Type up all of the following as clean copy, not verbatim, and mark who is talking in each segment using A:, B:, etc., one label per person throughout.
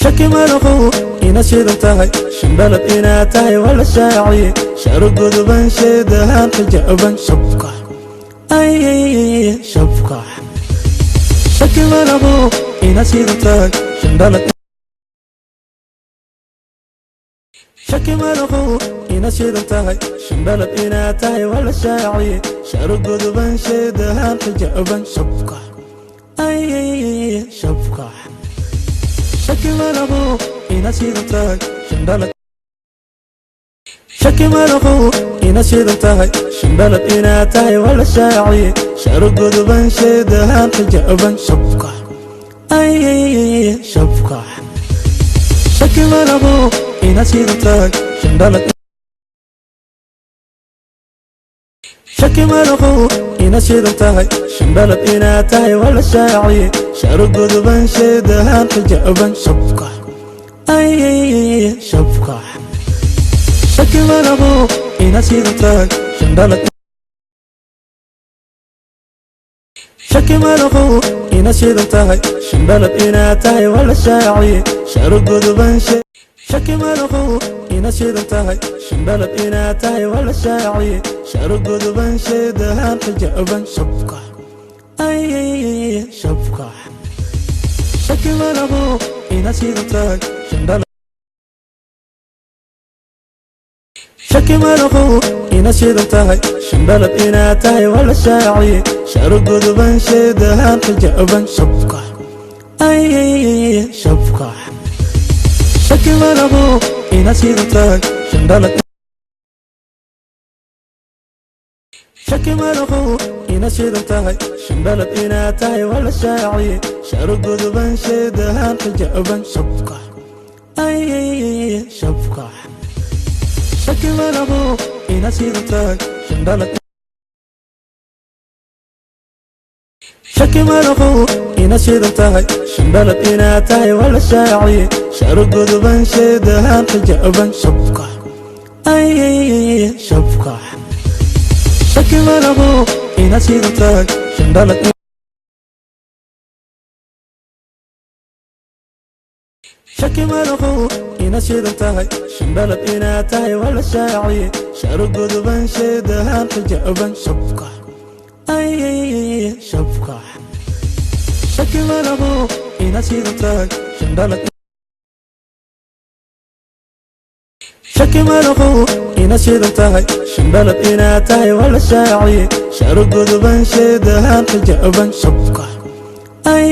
A: Shaki malaho inaad shidan tahay, shandhalad inaad tahay waa la shaaciye. Sharo guduban sheedahan xijaaban shabka, ay shabka. Shaki malaho inaad shidan tahay, shandhalad. Shaki malaho inaad shidan tahay, shandhalad inaad tahay waa la shaaciye. Sharo guduban sheedahan xijaaban shabka, ay shabka. Shaki malaho inaad shidan tahay, shandhalad. Shaki malaho inaad shidan tahay, shandhalad inaad tahay waa la shaaciye. Sharo guduban sheedahan xijaaban shabka, ay shabka. Shaki malaho inaad shidan tahay, shandhalad. Shaki malaho inaad shidan tahay, shandhalad inaad tahay waa la shaaciye. Sharo guduban sheedahan xijaaban shabka, ay shabka. Shaki malaho inaad shidan tahay, shandhalad. Shaki malaho inaad shidan tahay, shandhalad inaad tahay waa la shaaciye. Sharo guduban she. Shaki malaho inaad shidan tahay, shandhalad inaad tahay waa la shaaciye. Sharo guduban sheedahan xijaaban shabka, ay shabka. Shaki malaho inaad shidan tahay, shandhalad. Shaki malaho inaad shidan tahay, shandhalad inaad tahay waa la shaaciye. Sharo guduban sheedahan xijaaban shabka, ay shabka. Shaki malaho inaad shidan tahay, shandhalad. Shaki malaho inaad shidan tahay, shandhalad inaad tahay waa la shaaciye. Sharo guduban sheedahan xijaaban shabka, ay shabka. Shaki malaho inaad shidan tahay, shandhalad. Shaki malaho inaad shidan tahay, shandhalad inaad tahay waa la shaaciye. Sharo guduban sheedahan xijaaban shabka, ay shabka. Shaki malaho inaad shidan tahay, shandhalad. Shaki malaho inaad shidan tahay, shandhalad inaad tahay waa la shaaciye. Sharo guduban sheedahan xijaaban shabka, ay shabka. Shaki malaho inaad shidan tahay, shandhalad. Shaki malaho inaad shidan tahay, shandhalad inaad tahay waa la shaaciye. Sharo guduban sheedahan xijaaban shabka, ay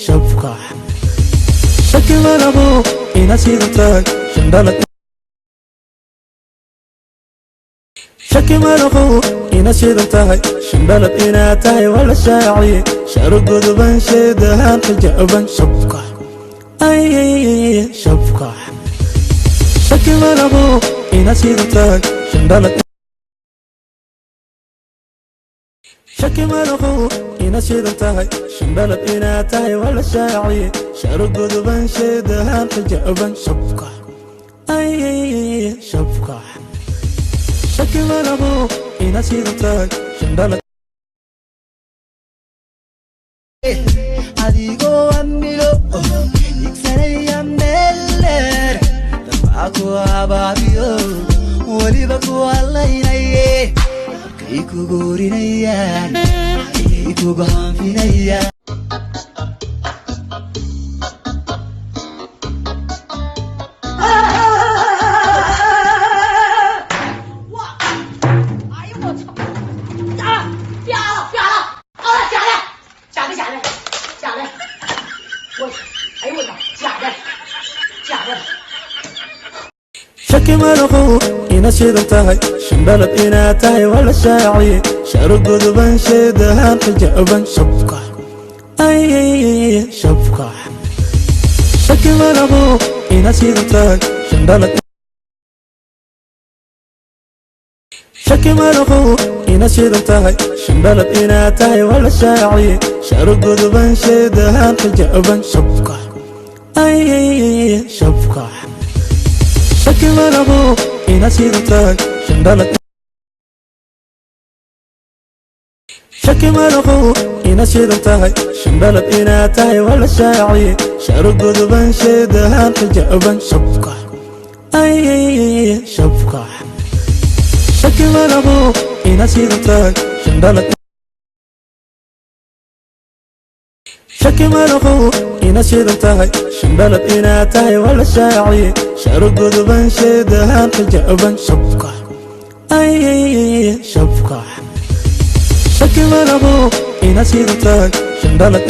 A: shabka. Shaki malaho inaad shidan tahay, shandhalad. Shaki malaho inaad shidan tahay, shandhalad inaad tahay waa la shaaciye. Sharo guduban sheedahan xijaaban shabka, ay shabka. Shaki malaho inaad shidan tahay, shandhalad. Shaki malaho inaad shidan tahay, shandhalad inaad tahay waa la shaaciye. Sharo guduban sheedahan xijaaban shabka, ay shabka. Shaki malaho inaad shidan tahay, shandhalad.
B: Adigoo amilo igsanaya meel dheer, dabca ku abaabiyo weliba ku hallaynaye, halkay kugu horinayaan ayay kugu hanfinayaan.
C: 哎呦我操！啊，啪了啪了，啊，假的，假的假的，假的，我，哎呦我操，假的，假的。
A: Shaki malaho inaad shidan tahay, shandhalad inaad tahay waa la shaaciye. Sharo guduban sheedahan xijaaban shabka, ay shabka. Shaki malaho inaad shidan tahay, shandhalad. Shaki malaho inaad shidan tahay, shandhalad inaad tahay waa la shaaciye. Sharo guduban sheedahan xijaaban shabka, ay shabka. Shaki malaho inaad shidan tahay, shandhalad. Shaki malaho inaad shidan tahay, shandhalad inaad tahay waa la shaaciye. Sharuguduban sheedahan xijaban shabka ay shabka. Shaki malaho inaad shidan tahay shandhalad. Shaki malaho inaad shidan tahay shandhalad, inaad tahay waa la shaaciye. Sharuguduban sheedahan xijaban shabka ay shabka. Shaki malaho inaad shidan tahay shandhalad.